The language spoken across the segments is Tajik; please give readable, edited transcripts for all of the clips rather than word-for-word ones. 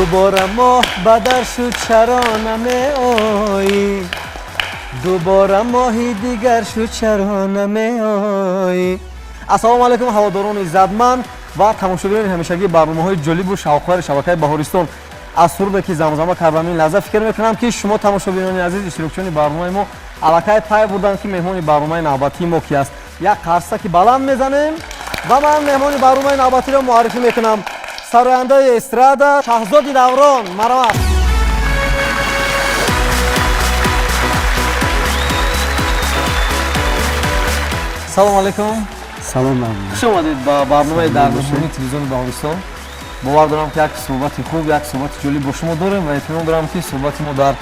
Дубора моҳ бадар шуд, чаро намеоӣ? Дубора моҳи дигар шуд, чаро намеоӣ? Ассалому алайкум, ҳаводорони иззатманд ва тамошобинони ҳамешагии барномаҳои ҷолибу шавқовари шабакаи Баҳористон. Аз суруде, ки замзама кардам ин лаҳза, фикр мекунам, ки шумо, тамошобинони азиз, иштирокчиёни барномаи мо, аллакай пай бурданд, ки меҳмони барномаи навбатии мо ки аст. Як қарсаки баланд мезанем ва ман меҳмони барномаи навбатиро муаррифӣ мекунам: сарояндаи эстрада Шаҳзоди Даврон. Марҳамат. Салому алайкум. Салом. Хуш омадед ба барномаи Дар меҳмонии телевизиони Баҳористон. Бовар дорам, ки як суҳбати хуб, як суҳбати ҷолиб бо шумо дорем ва итминон дорам, ки суҳбати мо дар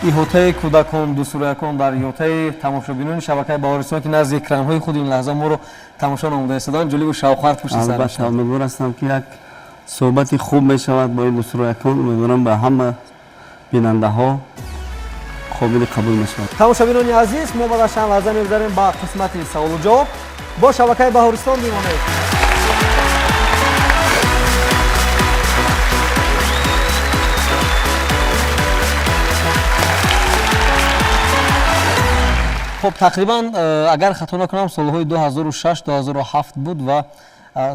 иҳотаи кӯдакон, дӯстроякон, дар иҳотаи тамошобинони шабакаи Баҳористон, ки назди экранҳои худ ин лаҳза моро тамошо намуда истоданд, ҷолибу шавқовар пушти сар Албатта, мешавад. Умедвор ҳастам, ки як суҳбати хуб мешавад бо ин дӯстроякон. Умедворам, ба ҳама бинандаҳо қобили қабул мешавад. Тамошобинони азиз, мо баъд аз чанд лаҳза мегузарем ба қисмати саволу ҷавоб. Бо шабакаи Баҳористон бимонед. Хуб, тақрибан, агар хато накунам, солҳои 2006, 2007 буд ва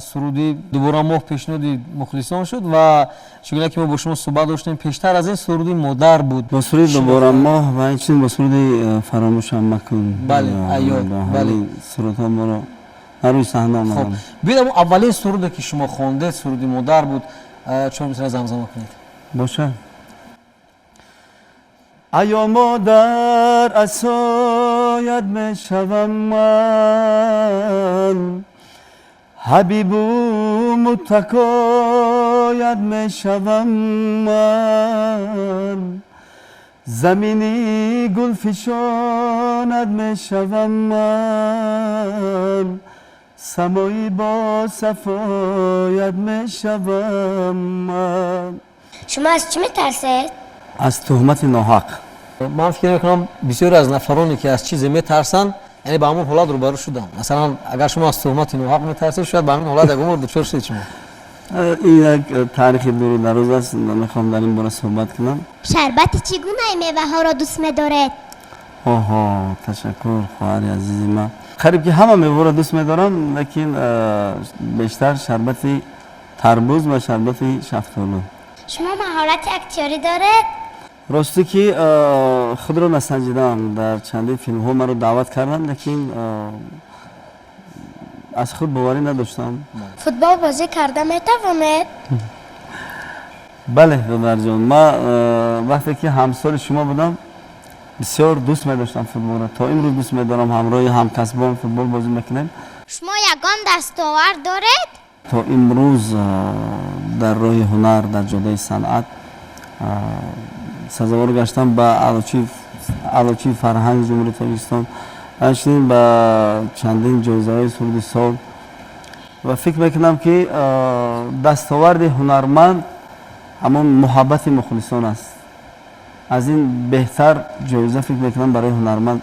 суруди Дубора моҳ пешниҳоди мухлисон шуд. Ва чӣ гуна ки мо бо шумо суҳбат доштем пештар аз ин, суруди Модар буд. Бо суруди Дубора моҳ ва инчунин бо суруди Фаромӯшам макун. Бале, айё, бо бале. ҳамин сурудҳо моро дар рӯи саҳна Хуб, омадам. Биёед, ҳамон аввалин суруде, ки шумо хондед, суруди Модар буд, чун метавонед замзама кунед. Бошад. Аё модар, асоят мешавам ман, ҳабибу муттакоят мешавам ман, замини гулфишонат мешавам ман, самои бо сафоят мешавам ман. Шумо аз чӣ метарсед? Аз туҳмати ноҳақ. Ман фикр мекунам, бисёре аз нафароне, ки аз чизе метарсанд, яъне ба ҳамон ҳолат рӯбарӯ шуданд. Масалан, агар шумо аз туҳмати ноҳақ метарсед, шояд ба ҳамин ҳолат ягон бор дучор шудед шумо. Ин як таърихи дуру дароз аст, намехоҳам дар ин бора суҳбат кунам. Шарбати чӣ гунаи меваҳоро дӯст медоред? Оҳо, ташаккур, хоҳари азизи ман. Қариб ки ҳама меваро дӯст медорам, лекин бештар шарбати тарбуз ва шарбати шафтолу. Шумо маҳорати актёрӣ доред? Ростӣ ки худро насанҷидам. Дар чандин филмҳо маро даъват карданд, лекин аз худ боварӣ надоштам. Футбол бозӣ карда метавонед? Бале, додарҷон. Ман вақте ки ҳамсоли шумо будам, бисёр дӯст медоштам футболро, то имрӯз дӯст медорам. Ҳамроҳи ҳамкасбон футбол бозӣ мекунем. Шумо ягон дастовард доред? То имрӯз дар роҳи ҳунар, дар ҷодаи санъат сазовор гаштам ба Аълочии фарҳанги Ҷумҳурии Тоҷикистон, ҳамчунин ба чандин ҷоизаҳои суруди сол. Ва фикр мекунам, ки дастоварди ҳунарманд ҳамон муҳаббати мухлисон аст. Аз ин беҳтар ҷоиза, фикр мекунам, барои ҳунарманд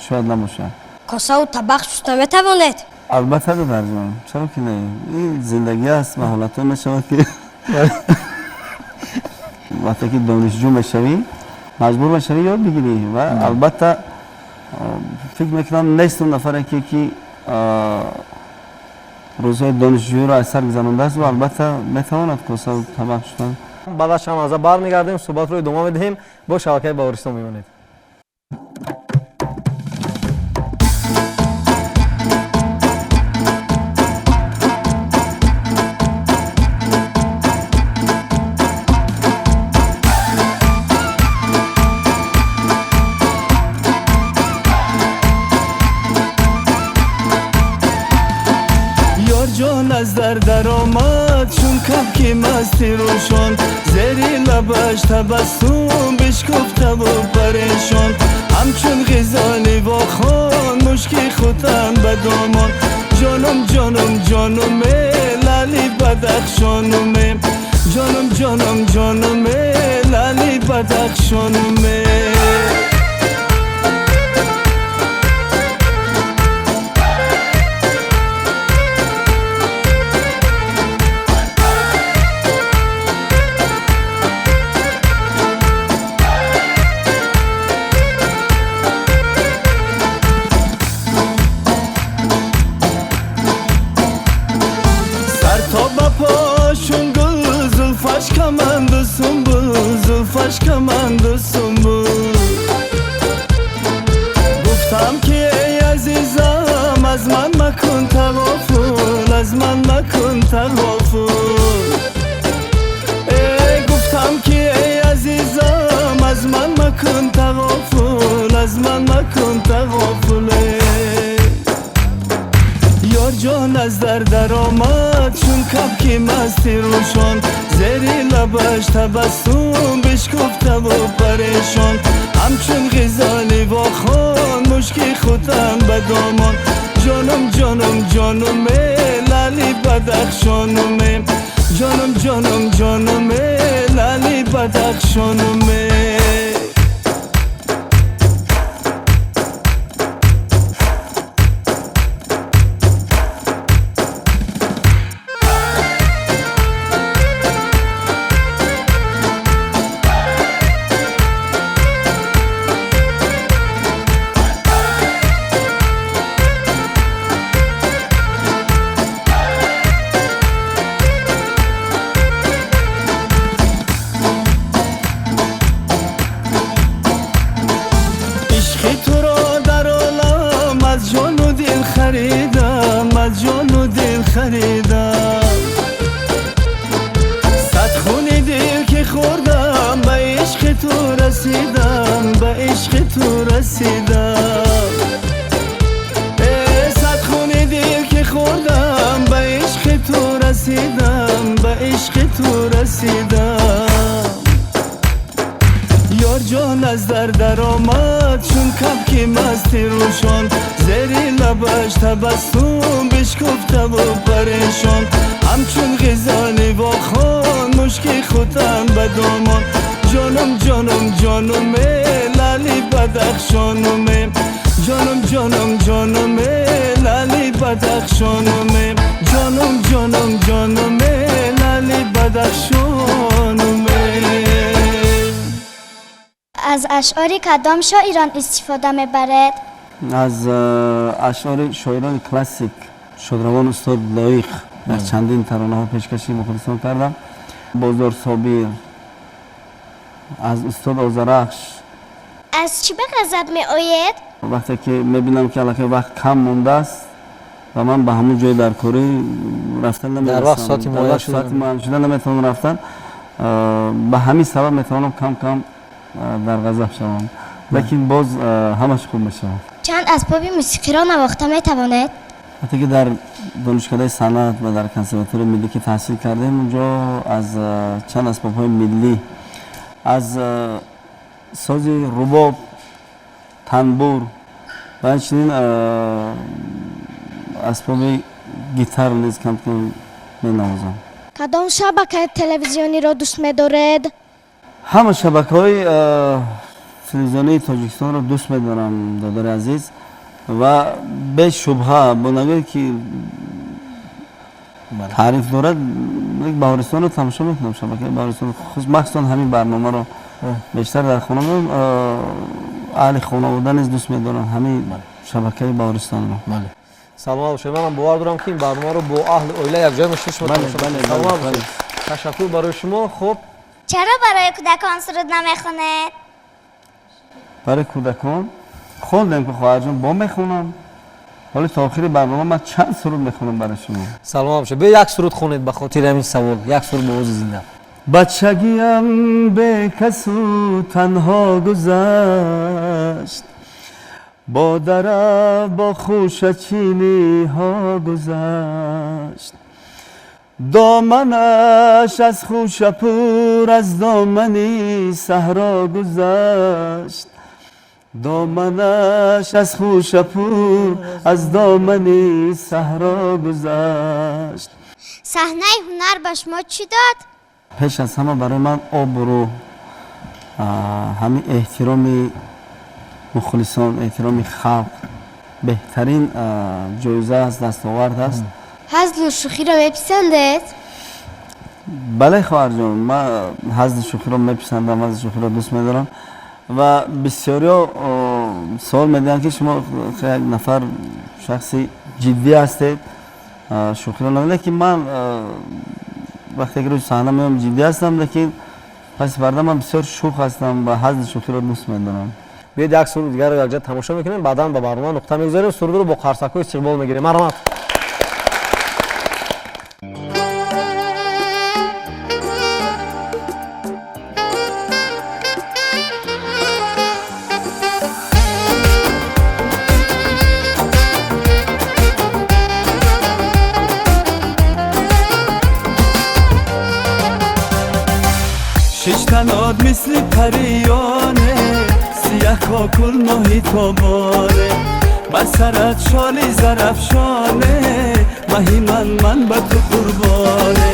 шояд набошад. Косаву табақ шуста метавонед? Албатта, додарҷон, чаро ки не? Ин зиндагӣ аст ва ҳолатҳо мешавад, ки вақте ки донишҷӯ мешавӣ, маҷбур мешавӣ ёд бигирӣ. Ва албатта, фикр мекунам, нест он нафаре, ки рӯзҳои донишҷӯиро аз сар гузарондааст ва албатта метавонад косаву табақ шустан. Баъд аз чанд лаҳза бармегардем, суҳбатро идома медиҳем. Бо шабакаи Баҳористон мемонед. Ёрҷон аз дар даромад, чун кабки масти рӯшон, зери лабаш табассум бишкуфтаву парешон, ҳамчун ғизоли вохон мушки хутан ба домон. Ҷонум, ҷонум, ҷонуме, лали Бадахшонуме, ҷонум, ҷонум, ҷонуме, лали Бадахшонуме. аз ман макун тағофул, аз ман макун тағофул. Э, гуфтам ки эй азизам, аз ман макун тағофул, аз ман макун тағофул. Ёрҷон аз дар даромад, чун кабки масти рӯшон, зери лабаш табассум бишкуфтаву парешон, ҳамчун ғизоли вохон мушки хутан ба домон. Ҷонум, ҷонум, ҷонуме, лали Бадахшонуме, ҷонум, ҷонум, ҷонуме, лали Бадахшонуме. Ишқи туро дар олам аз ҷону дил харидам, аз ҷону дил харидам. Сад хуни дил ки хӯрдам, ба ишқи ту расидам, ба ишқи ту расидам. Э, сад хуни дил ки хӯрдам, ба ишқи ту расидам, ба ишқи ту расидам. Ёрҷон аз дар даромад, чун кабки масти рӯшон, зери лабаш табассум бишкуфтаву парешон, ҳамчун ғизоли вохон мушки хутан ба домон. Ҷонум, ҷонум, ҷонуме, лали Бадахшонуме, ҷонум, ҷонум, ҷонуме, лали Бадахшонуме, ҷонум, ҷонум, ҷонуме, лали Бадахшонуме. Аз ашъори кадом шоирон истифода мебаред? Аз ашъори шоирони классик, шодравон устод Лоиқ дар чандин таронаҳо пешкаши мухлисон кардам, Бозор Собир, аз устод Озарахш. Аз чӣ ба ғазаб меоед? Вақте ки мебинам, ки аллакай вақт кам мондааст ва ман ба ҳамон ҷои даркорӣ рафтан Дар вақт соати намерасам, дар муайян вақт шуда соати муайян шуда наметавонам рафтан, ба ҳамин сабаб метавонам кам кам дар ғазаб шавам, лекин боз ҳамаш хуб мешавад. Чанд асбоби мусиқиро навохта метавонед? Вақте ки дар донишкадаи санъат ва дар консерваторияи миллӣ ки таҳсил кардем, унҷо аз чанд асбобҳои миллӣ, аз сози рубоб, танбур ва ҳамчунин асбоби гитар низ камкам менавозам. Кадом шабакаи телевизиониро дӯст медоред? Ҳама шабакаҳои телевизионии Тоҷикистонро дӯст медорам, додари азиз, ва бешубҳа бо нагӯе ки таъриф дорад, Баҳористонро тамошо мекунам, шабакаи Баҳористон, махсусан ҳамин барномаро бештар дар хона, аҳли хонавода низ дӯст медоранд ҳамин шабакаи Баҳористонро. Саломат бошед. Манам бовар дорам, ки ин барномаро бо аҳли оила якҷоя мешинед, шумо тамошо мекунед. Саломат бошед, ташаккур барои шумо. Хуб. Чаро барои кӯдакон суруд намехонед? Барои кӯдакон хондем ки, хоҳарҷон, бо мехонам. Ҳоли то охири барнома ман чанд суруд мехонам барои шумо. Саломат бошед. Биё, як суруд хонед ба хотири ҳамин савол, як суруд бо овози зинда. Бачагиам бекасу танҳо гузашт, бо дара, бо хӯшачиниҳо гузашт, доманаш аз хӯша пур, аз домани саҳро гузашт, доманаш аз хӯша пур, аз домани саҳро гузашт. Саҳнаи ҳунар ба шумо чӣ дод? Пеш аз ҳама барои ман обрӯ, ҳамин эҳтироми мухлисон, эҳтироми халқ беҳтарин ҷоиза аст, дастовард аст. Ҳазлу шӯхиро меписандед? Бале, хоҳарҷон, ман ҳазли шӯхиро меписандам, ҳазли шӯхиро дӯст медорам ва бисёриҳо суол медиҳанд, ки шумо як нафар шахси ҷиддӣ ҳастед, шӯхиро, лекин ман вақте ки рӯи саҳна меоям, ҷиддӣ ҳастам, лекин паси парда ман бисёр шӯх ҳастам ва ҳазли шӯхиро дӯст медорам. Биёед як суруди дигарро якҷоя тамошо мекунем, баъдан ба барнома нуқта мегузорем, сурудро бо қарсакҳо истиқбол мегирем. Марҳамат. Шиштанот мисли париёне, сиях кокул моҳи тобоне, ба сарат шоли зарафшоне, маҳи ман ман ба ту қурбоне.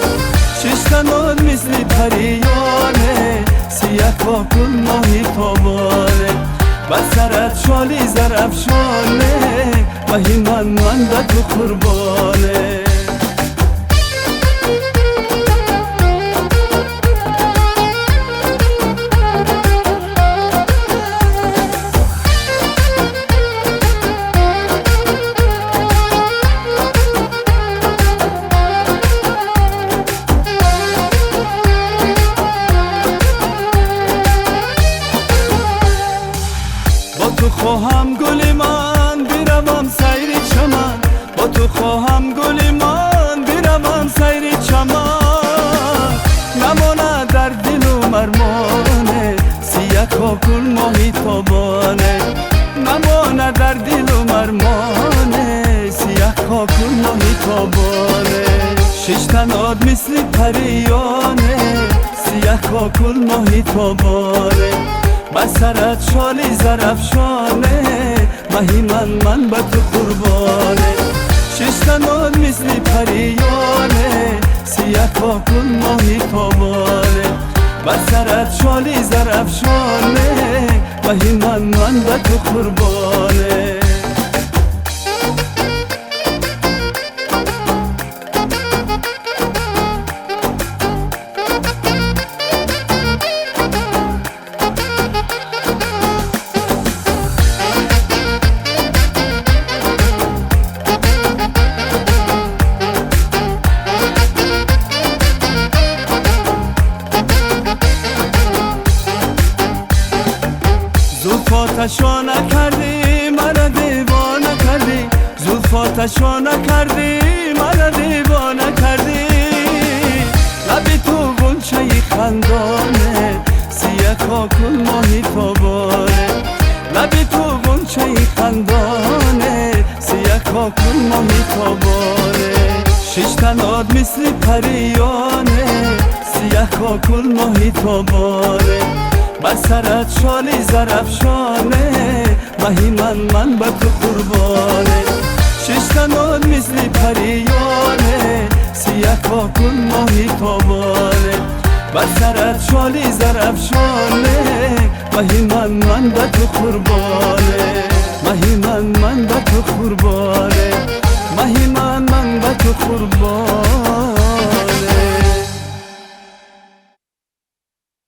Шиштанот мисли париёне, сиях кокул моҳи тобоне, ба сарат шоли зарафшоне, маҳи ман ман ба ту қурбоне. Хоҳам гули ман биравам сайри чаман, бо ту хоҳам гули ман биравам сайри чаман, намонад дар дилу мармоне, сия кокул моҳи тобоне, намонад дар дилу мармоне, сия кокул моҳи тобоне. Шиштанот мисли париёне, сия кокул моҳи тобоне, ба сарат шоли зарафшоне, маҳи ман ман ба ту қурбоне. Шиштанот мисли париёне, сия кокул моҳи тобоне, ба сарат шоли зарафшоне, маҳи ман ман ба ту қурбоне. Зулфоташона кардӣ, мара девона кардӣ, зулфоташона кардӣ, мара девона кардӣ, лаби ту ғунчаи хандоне, сия кокул моҳи тобоне, лаби ту ғунчаи хандоне, сия кокул моҳи тобоне. Шиштанот мисли париёне, сия кокул моҳи тобоне, ба сарат шоли зарафшоне, маҳи ман ман ба ту қурбоне. Шиштанот мисли париёне, сия кокул моҳи тобоне, ба сарат шоли зарафшоне, маҳи ман ман ба ту қурбоне, маҳи ман ман ба ту қурбоне, маҳи ман ман ба ту қурбоне.